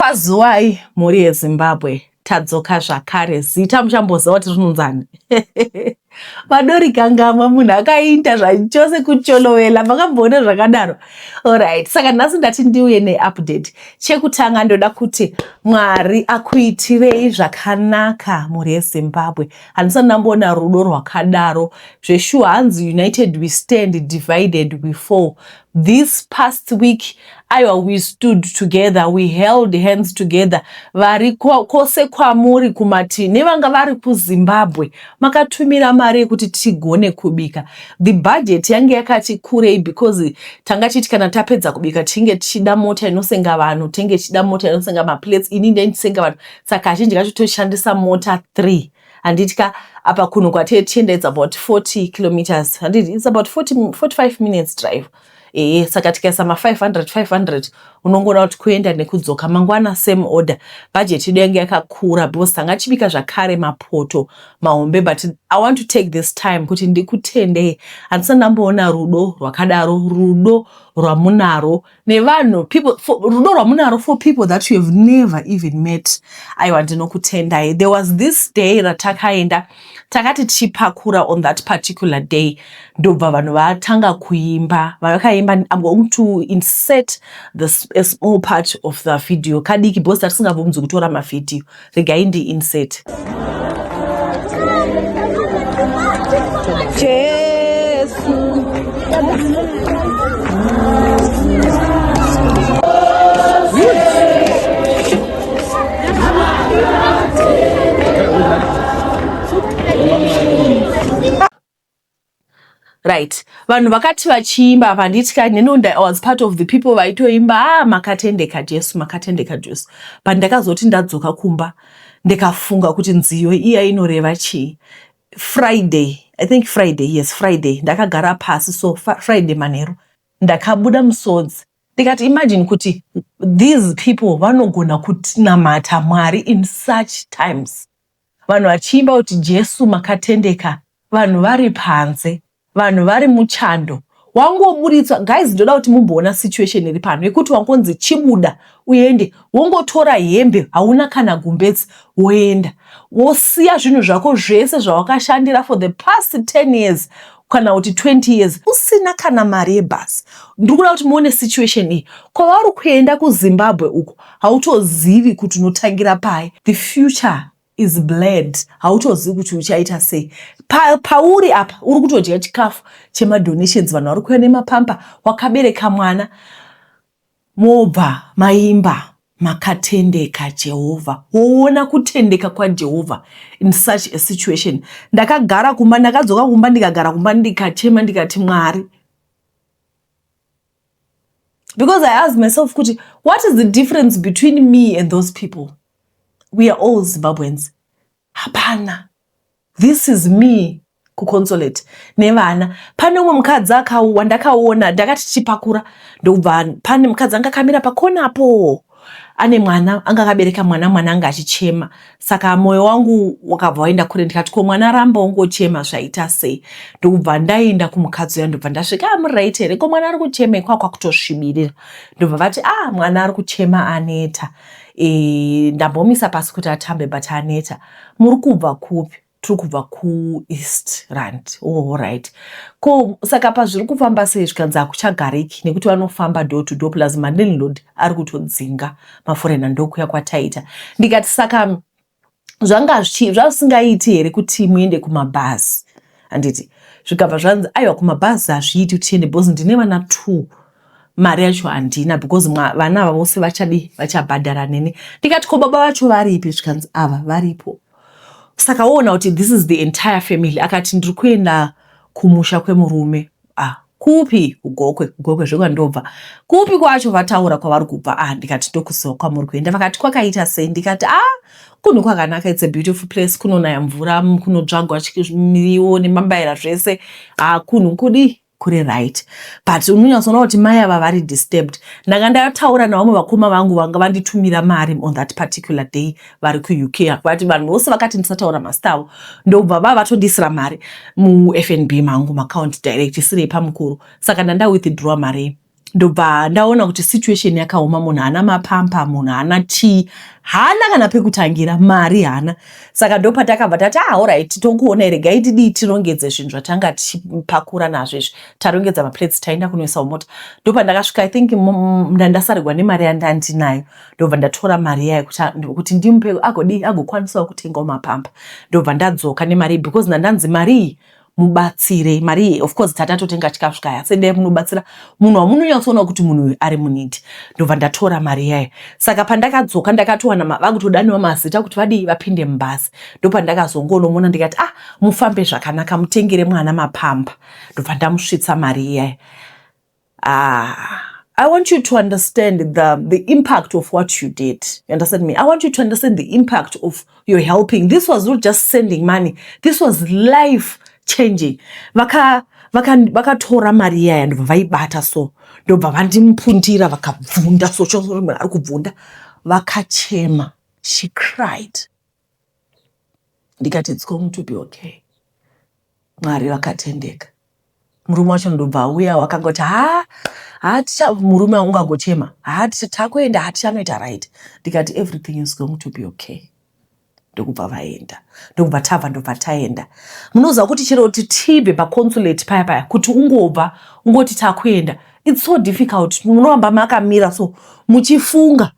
Kwaziwai mhuri yeZimbabwe, tadzoka zvakare. Zita muchamboziva kuti rinonzani? Vadorikangamwa munhu akainda zvachose kucholovela, makamboona zvakadaro? Alright, saka nhasi ndati ndiuye neupdate. Chekutanga ndoda kuti Mwari akuitirei zvakanaka mhuri yeZimbabwe. Handisati ndamboona rudo rwakadaro. Zveshuwa hanzi united we stand, divided we fall. This past week aiwa we stood together, we held hands together. Vari kwose kwamuri kumativi nevanga vari kuZimbabwe makatumira mari yekuti tigone kubika. The budget yange yakati kurei because tanga tichiti kana tapedza kubika tinge tichida mota inosenga vanhu, tinge tichida mota inosenga maplates, ini ndaisenga vanhu. Saka kazhinji kacho toshandisa mota 3 handiti ka apa kunhu kwatee tichienda it's about 40 kilometers handiti it's about 40, 45 minutes drive ehe saka tikaisa ma500 500 unongoona kuti kuenda nekudzoka mangwana same order budget yedu yange yakakura because tanga tichibika zvakare mapoto mahombe but I want to take this time kuti ndikutendei handisati ndamboona rudo rwakadaro rudo rwamunaro nevanhu people for, rudo rwamunaro for people that you have never even met aiwa ndinokutendai there was this day ratakaenda takati tichipakura on that particular day ndobva vanhu vatanga kuimba vakaimba I'm going to insert the, a small part of the video kadiki because tatisingabvumidzi kutora mavhidhiyo regai ndiinsert Jesu. Right, vanhu vakati vachiimba apa handiti ka neno I was part of the people vaitoimba ah makatendeka Jesu makatendeka Jesu but ndakazoti ndadzoka kumba ndikafunga kuti nziyo iya inoreva chii Friday I think Friday yes Friday ndakagara pasi so Friday manheru ndakabuda musodzi ndikati imagine kuti these people vanogona kutinamata Mwari in such times vanhu vachiimba kuti Jesu makatendeka vanhu vari panze vanhu vari muchando wangoburitswa guys ndoda kuti mumboona situation iri pano yekuti wangonzi chibuda uende wongotora hembe hauna kana gumbezi woenda wosiya zvinhu zvako zvese zvawakashandira for the past 10 years kana kuti 20 years usina kana mari yebhasi ndiri kuda kuti muone situation iyi kwavari kuenda kuZimbabwe uko hautozivi kuti unotangira pai the future is blurred hautozivi kuti uchaita sei pa, pauri apa uri kutodya chikafu chemadonations vanhu vari kuuya nemapampa wakabereka mwana mobva maimba makatendeka Jehovha woona kutendeka kwaJehovha in such a situation ndakagara kumba ndakadzoka kumba ndikagara kumba ndikachema ndikati Mwari because I asked myself kuti what is the difference between me and those people we are all Zimbabweans hapana this is me kuconsolate nevana pane umwe mukadzi wandakaona ndakati tichipakura ndokubva pane mukadzi anga akamira pakonapo ane mwana anga akabereka mwana mwana anga achichema saka mwoyo wangu wakabva waenda kure ndikati ko mwana ramba ungochema zvaita sei ndokubva ndaenda kumukadzi uya ndobva ndasvika ah, muri here ko mwana ari kuchema ikwa kwakutosvibirira ndobva vati ah mwana ari kuchema aneta e, ndambomisa pasi kuti atambe but aneta muri kubva kupi tiri kubva kuEast Rand oh, right ko saka pazviri kufamba sei zvikanzi hakuchagariki nekuti vanofamba door to door plus malandlord ari kutodzinga maforena ndokuya kwataita ndikati saka zvanga zvasingaiti here kuti muende kumabhazi handiti zvikabva zvanzi aiwa kumabhazi hazviiti kuti tiende because ndine vana two mari yacho handina because vana ava vose vachadi vachabhadhara neni ndikati ko baba vacho varipi zvikanzi ava varipo saka woona kuti this is the entire family akati ndiri kuenda kumusha kwemurume ah kupi kuGokwe kuGokwe zvekwandobva kupi kwacho vataura kwavari kubva ah ndikati ndokuziva kwamuri kuenda vakati kwakaita sei ndikati ah kunhu kwakanaka it's a beautiful place kunonaya mvura kunodzvagwa miriwo nemambaira zvese ah kunhu kudi kuri right but unonyatsoona kuti mai ava vari disturbed ndanga ndataura navamwe vakoma vangu vanga vanditumira mari on that particular day vari kuUK vati vanhu vose vakati ndisataura mazita avo ndobva vava vatondisira mari muFNB mangu maaccount direct isirei pamukuru saka ndanda withdraw mari. Ndobva ndaona kuti situation yakaoma, munhu haana mapampers, munhu haana tii, haana kana pekutangira, mari haana. Saka ndopatakabva tati, "Ah, alright, tokuona, regai tidii, tirongedze zvinhu zvatanga tichipakura nazvo izvi." Tarongedza maplates, taenda kunoisa mumota. Ndopandakasvika, I think ndandasarigwa nemari yandandinayo. Ndobva ndatora mari yayo kuti ndimupe agodii, agokwanisawo kutengawo mapampers. Ndobva ndadzoka nemari because ndandanzi mari iyi mubatsire. Mari iyi, of course, tatatotenga chikafu kaya, asi dai munobatsira munhu wamunonyatsoona kuti munhu uyu ari muneed. Ndobva ndatora mari yayo. Saka pandakadzoka, ndakatowana vakutodaniwa mazita kuti vadii, vapinde mubhazi. Ndopandakazongonomona, ndikati, "Ah, mufambe zvakanaka, mutengere mwana mapampers." Ndobva ndamusvitsa mari iyayo. Ah, I want you to understand the impact of what you did. You understand me? I want you to understand the impact of your helping. This was not just sending money. This was life changing. Vakatora mari iyaya, ndobva vaibata so, ndobva vandimupundira, vakabvunda so, munhu ari kubvunda, vakachema. She cried. Ndikati, "It's going to be okay. Mwari vakatendeka." Murume wacho ndobva auya, wakangoti, "Ha ha, ticha." Murume ungangochema, "Ha, takuenda, ha, tichanoita right." Ndikati, "Everything is going to be okay." Ndokubva vaenda, ndokubva tabva, ndobva taenda. Munoziva kuti chero kuti tibve paconsulate paya paya, kuti ungobva ungoti takuenda, it's so difficult. Munoramba makamira so muchifunga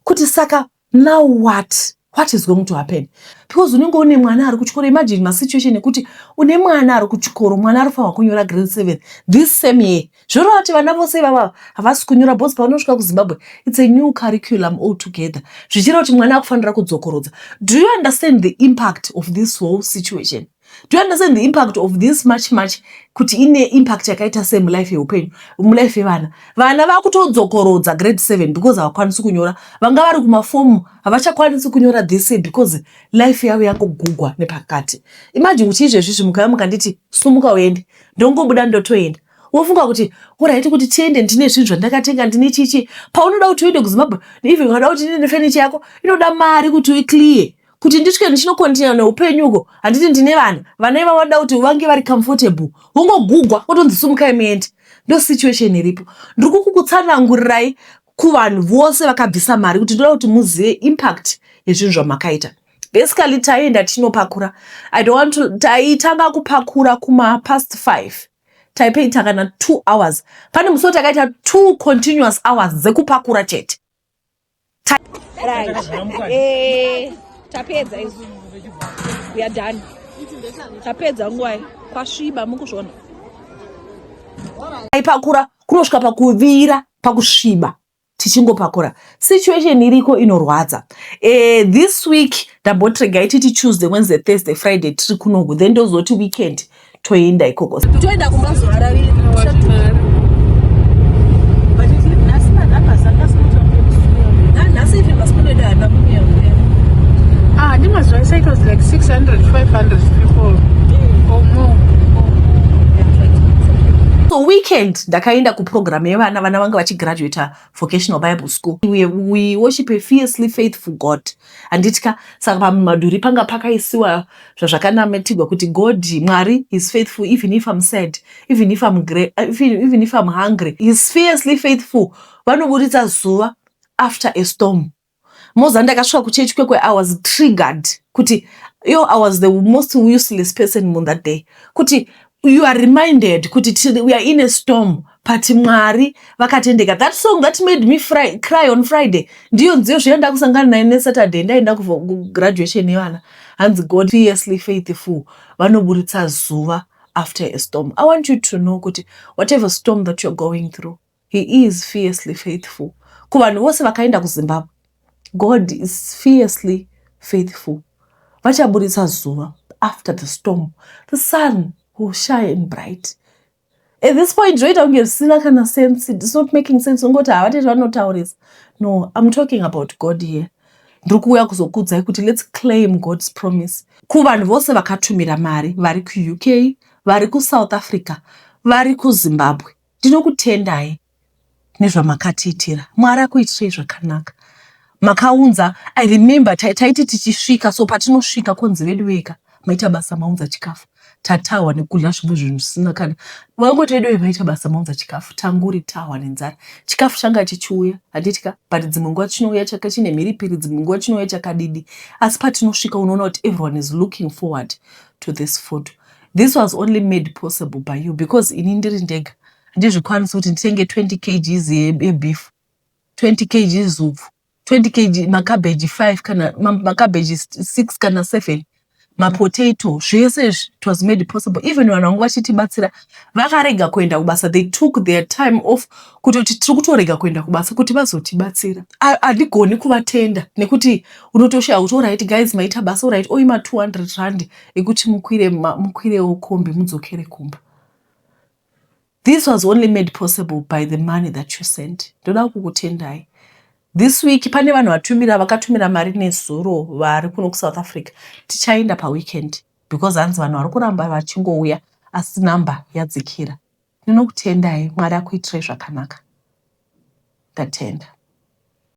kuti, saka now what is going to happen? Because unenge une mwana ari kuchikoro. Imagine masituation ekuti une mwana ari kuchikoro, mwana ari kufanirwa kunyora grade 7 this same year. Zvoreva kuti vana vose ivava havasi kunyora because paunosvika kuZimbabwe, it's a new curriculum altogether, zvichireva kuti mwana akufanira kudzokorodza. Do you understand the impact of this whole situation? Do you understand the impact of this much much, kuti ine impact yakaita sei mulife yeupenyu, mulife yevana? Vana vakutodzokorodza grade 7 because havakwanisi kunyora. Vanga vari kumafomu havachakwanisi kunyora this year because life yavo yangogugwa nepakati. Imagine kuti izvezvizvi mukauya mukanditi, "Sumuka uende," ndongobuda, ndotoenda. Wofunga kuti, alright, kuti tiende, ndine zvinhu zvandakatenga, ndine chichi. Paunoda kuti uende kuZimbabwe, even ukada kuti ndine furniture yako, inoda mari kuti uiclear, kuti ndisvike ndichinocontinue neupenyu uko. Handiti ndine vana? Vana ivavo vanoda kuti vange vari comfortable. Wongogugwa, wotonzi, "Sumukai muende." Ndo situation iripo. Ndiri kukutsanangurirai kuvanhu vose vakabvisa mari kuti ndoda kuti muzive impact yezvinhu zvamakaita. Basically, taienda tinopakura. I don't want to, taitanga kupakura kuma past 5, taipeita kana 2 hours. Pane musi takaita 2 continuous hours dzekupakura chete. Right. Tapedza izvi, we are done. Tapedza nguwai, kwasviba, mukuzviona. Taipakura kunosvika pakuvira, pakusviba, tichingopakura. Situation iriko inorwadza. This week ndamboti regai titi Tuesday, Wednesday, Thursday, Friday tiri kunoku, then ndozoti weekend toenda ikoko. Toenda kumba zuva raviri. Nhasi even masikunoenda hana kuuya. Ah, ndingaziva, it was like 600, 500 people or more. So weekend ndakaenda kuprogram yevana, vana vanga vachigraduata Vocational Bible School. We worship a fiercely faithful God, handitya? Saka pamadhuri panga pakaisiwa zvazvakanamatirwa kuti God, Mwari is faithful even if I'm sad, even if I'm, even if I'm hungry, is fiercely faithful. Vanoburitsa zuva after a storm. Moza ndakasvika kuchechi kwekwe, I was triggered kuti yo, I was the most useless person on that day, kuti you are reminded kuti we are in a storm, but Mwari vakatendeka. That song that made me cry on Friday ndiyo nziyo zviya ndakusangana naye neSaturday, ndaenda kugraduation yevana. Hanzi, "God fiercely faithful, vanoburitsa zuva after a storm." I want you to know kuti whatever storm that you're going through, he is fiercely faithful. Kuvanhu vose vakaenda kuZimbabwe, God is fiercely faithful. Vachaburitsa zuva after the storm. The sun will shine bright. At this point zvoita kunge zvisina kana sense. It's not making sense. Ungoti, "Havateti, vanotaurisa." No, I'm talking about God here. Ndiri kuuya kuzokuudzai kuti let's claim God's promise. Kuvanhu vose vakatumira mari, vari kuUK, vari kuSouth Africa, vari kuZimbabwe, ndinokutendai nezvamakatiitira. Mwari akuitirei zvakanaka. Makaunza, I remember taiti tichisvika so, patinosvika konzi, "Vedu vega, maita basa, maunza chikafu." Tatahwa nekudya zvimwe zvinhu zvisina kana. Vangoti vedu vaita basa maunza chikafu, tanguri tahwa nenzara. Chikafu changa chichiuya, handiti ka? But dzimwe nguva chinouya chaka chine mhiripiri, dzimwe nguva chinouya chakadidi. Asi patinosvika unoona kuti everyone is looking forward to this food. This was only made possible by you because ini ndiri ndega handizvikwanisi kuti nditenge 20 kgs yebeef, 20 kgs upfu, 20 kg macabbage 5 kana macabbage 6 kana 7, mapotato, zvese izvi. It was made possible. Even vanhu vangu vachitibatsira vakarega kuenda kubasa. They took their time off kutoti tiri kutorega kuenda kubasa kuti vazotibatsira. Handigoni kuvatenda nekuti unotoshaya kuti, alright guys, maita basa, alright, oima 200 rand ekuti mukwirewo kombi mudzokere kumba. This was only made possible by the money that you sent. Ndoda kukutendai. This week pane vanhu vatumira, vakatumira mari nezuro, vari kuno kuSouth Africa. Tichaenda paweekend because hanzi vanhu vari kuramba vachingouya asi namba yadzikira. Ndinokutendai. Mwari akuitirai zvakanaka. Ndatenda.